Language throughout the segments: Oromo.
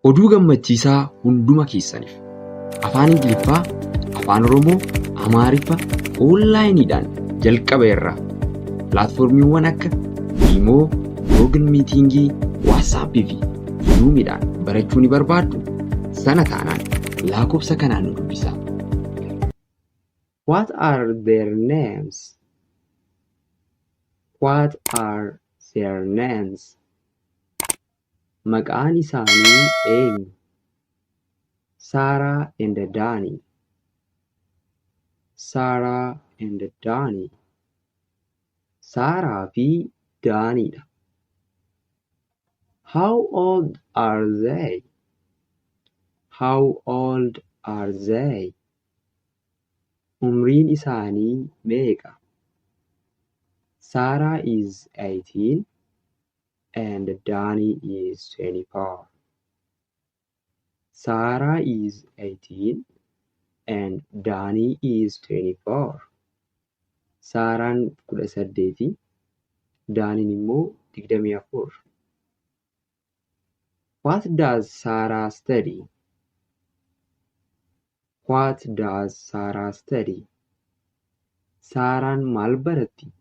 Oduu gammachiisaa hunduma keessaniif. Afaan Ingiliffaa, Afaan Oromoo, Amaariffa onlaayiniidhaan jalqaba irraa pilaatfoormiiwwan akka Imoo, Google Meetingii, WhatsApp fi Zoomiidhaan barachuu ni barbaaddu? Sana taanaan laakofsa kanaan nu dubbisaa. What are their names? What are their names? Maqaan isaanii eenyu? Sarah and Danny. Sarah and Danny. Saaraa fi Daaniidha. How old are they? How old are they? Umriin isaanii meeqa? Sarah is 18 and Danny is 24. Sarah is 18 and Danny is 24. Saaraan 18, Daaniin immoo 24. What does Sarah study? What does Sarah study? Saaraan maal baratti?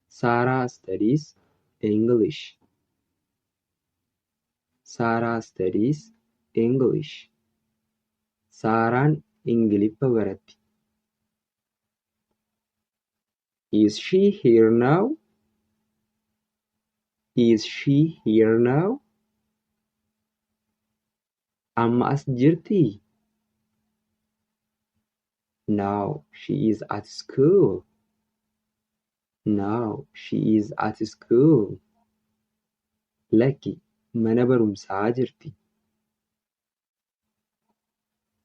Sarah studies English. Sarah studies English. Saaraan Ingiliffa baratti. Is she here now? Is she here now? Amma as jirtii? No, she is at school. No, she is at school. Lakki, mana barumsaa jirti.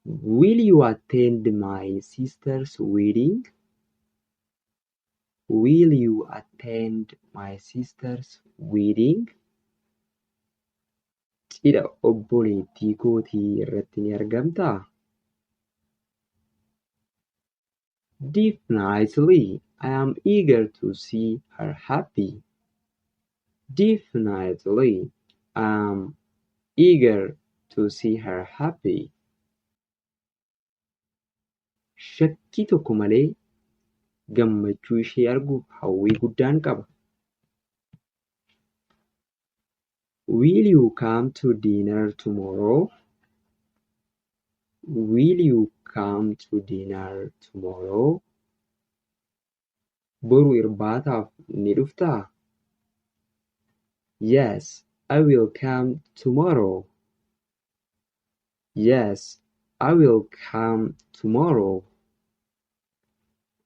Will you attend my sister's wedding? Will you attend my sister's wedding? Cidha obboleettii kootii irratti ni argamtaa? Definitely, I am eager to see her happy. Definitely, I am eager to see her happy. Shakkii tokko malee gammachuu ishee arguuf hawwii guddaan qaba. Will you come to dinner tomorrow? Will you come to dinner tomorrow? Boru irbaataaf ni dhuftaa? Yes, I will come tomorrow. Yes, I will come tomorrow.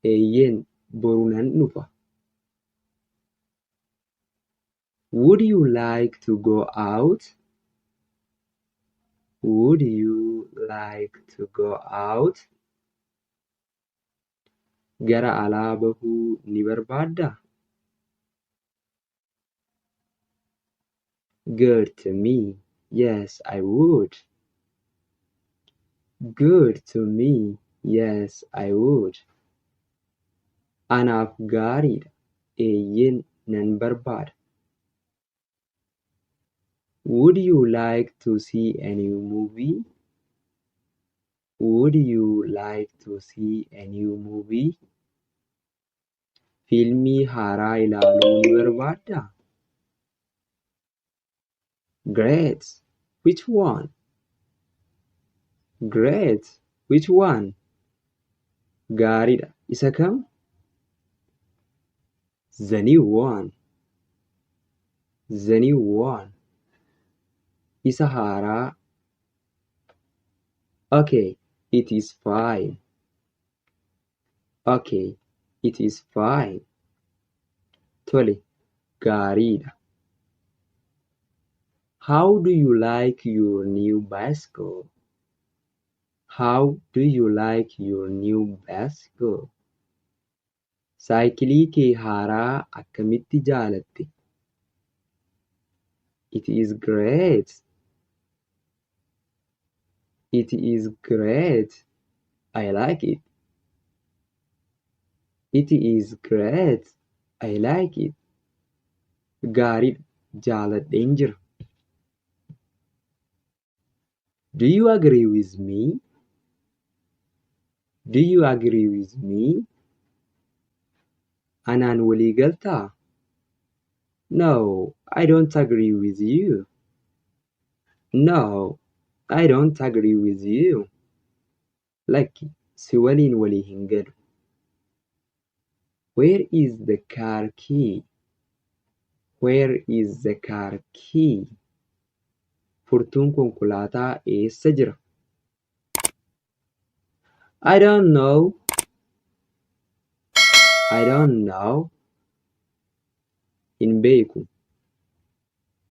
Eeyyeen, boru nan dhufa. Would you like to go out? Would you like to go out? Gara alaa bahuu ni barbaaddaa? Good to me. Yes, I would. Good to me. Yes, I would. Anaaf gaariidha. Eeyyeen, nan barbaada. Would you like to see a new movie? Would you like to see a new movie? Fiilmii haaraa ilaaluu ni barbaaddaa? Great! Which one? Great! Which one? Gaariidha. Isa kam? The new one. The new one. Isa haaraa. Okay, it is fine. Okay, it is fine. Tole, gaariidha. How do you like your new bicycle? How do you like your new bicycle? Saayikilii kee haaraa akkamitti jaalatte? It is great. It is great. I like it. It is great. I like it. Gaariidha. Jaaladheen jira. Do you agree with me? Do you agree with me? Anaan walii galtaa? No, I don't agree with you. No, I don't agree with you. Lakki, si waliin walii hin galu. Where is the car key? Where is the car key? Furtuun konkolaataa eessa jira? I don't know. I don't know. Hin beeku.